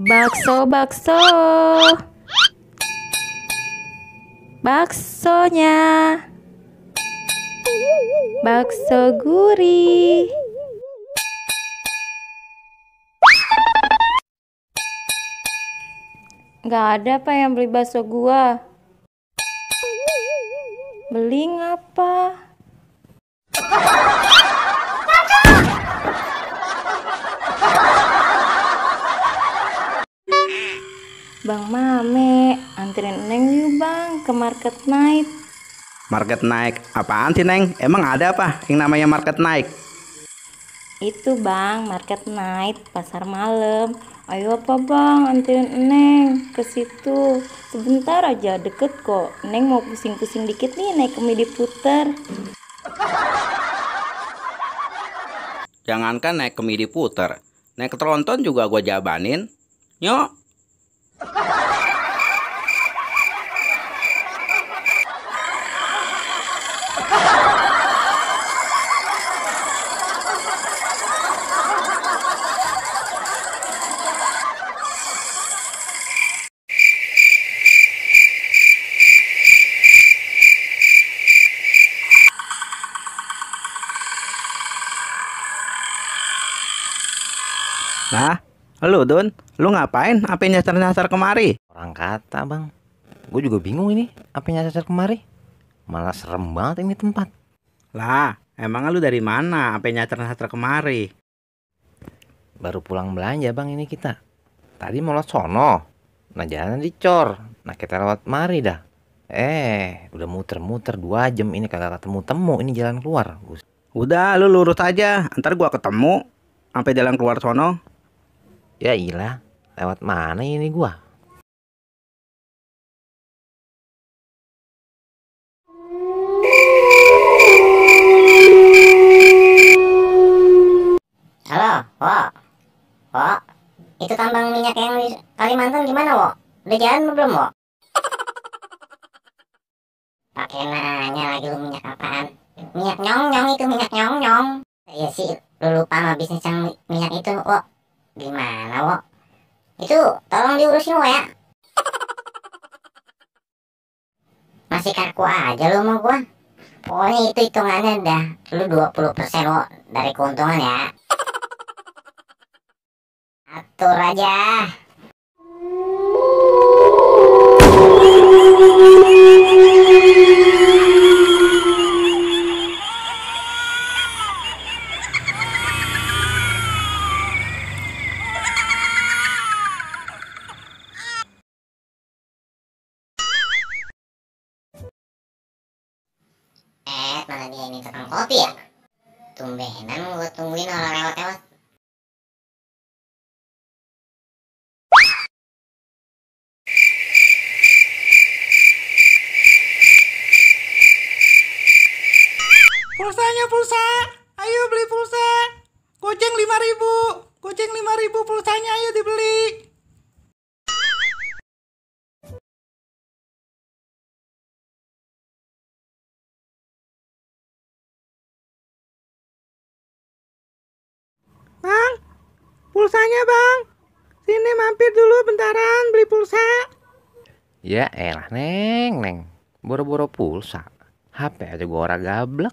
Bakso, bakso. Baksonya. Bakso gurih. Nggak ada apa yang beli bakso gua. Beli ngapa? Bang Mame, anterin Neng yuk bang ke Market Night. Market Night? Apaan sih Neng? Emang ada apa yang namanya Market Night? Itu bang, Market Night, pasar malam. Ayo apa bang, anterin Neng ke situ. Sebentar aja, deket kok. Neng mau pusing-pusing dikit nih naik kemudi puter. Jangankan naik kemidi puter, naik ke tronton juga gua jabanin. Nyok. Nah, lu Dun, lu ngapain? Apa nyasar-nyasar kemari? Orang kata bang, gue juga bingung ini apa yang nyasar kemari. Malah serem banget ini tempat. Lah, emang lu dari mana? Apa nyasar-nyasar kemari? Baru pulang belanja bang ini kita. Tadi mau lewat sono, nah jalan dicor. Nah kita lewat mari dah. Udah muter-muter 2 jam ini kagak ketemu-temu ini jalan keluar. Udah, lu lurus aja. Ntar gua ketemu sampai jalan keluar sono. Ya ilah, lewat mana ini gua? Halo, Wok. Wok, itu tambang minyak yang di Kalimantan gimana, Wok? Udah jalan belum, Wok? Pakai nanya lagi lu minyak apaan? Minyak nyong-nyong itu, minyak nyong-nyong. Iya sih, lu lupa sama bisnis yang minyak itu, Wok. Gimana, Wok? Itu tolong diurusin, Wok ya. Masih kaku aja lu sama gua. Pokoknya itu hitungannya dah lu 20% Wok dari keuntungan ya. Atur aja. Mana dia ini tukang kopi ya? Tumbenan gue tungguin orang lewat-lewat. Pulsanya pulsa. Ayo beli pulsa. Goceng 5.000. Goceng 5.000 pulsanya, ayo dibeli. Bang, pulsanya bang. Sini mampir dulu bentaran beli pulsa. Ya elah Neng. Boro-boro pulsa. HP aja gua ora gablek.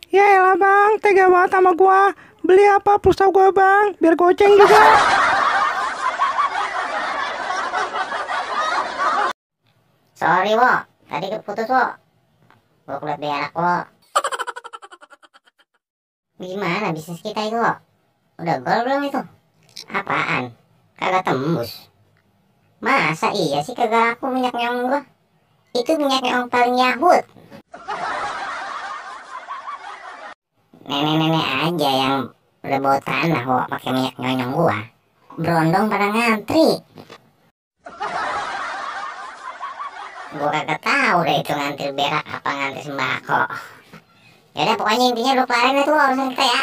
Ya elah bang, tega banget sama gua. Beli apa pulsa gua bang, biar goceng juga. Sorry wo, tadi keputus wo. Gua kulit berak wo. Gimana bisnis kita itu wo? Udah gol belum itu? Apaan? Kagak tembus. Masa iya sih kagak laku minyak nyong gua? Itu minyak nyong paling yahut. Nenek-nenek aja yang udah bawa tanah wo pakai minyak nyong gua. Berondong pada ngantri. Gua kagak tahu deh itu ngantri berak apa ngantri sembako. Yaudah pokoknya intinya lu kelarin itu urusan kita ya.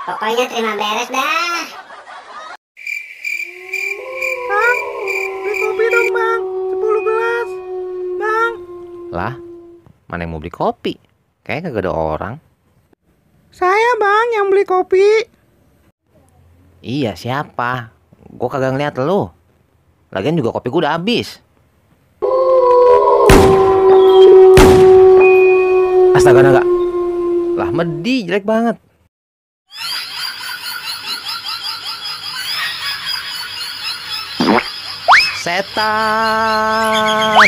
Pokoknya terima beres dah. Bang, beli kopi dong bang, 10 gelas. Bang, Lah, mana yang mau beli kopi? Kayaknya kagak ada orang. saya bang yang beli kopi. Iya, siapa? Gua kagak ngeliat lu. Lagian juga kopi gua udah habis. Astaga naga. Lah Medi jelek banget. Setan.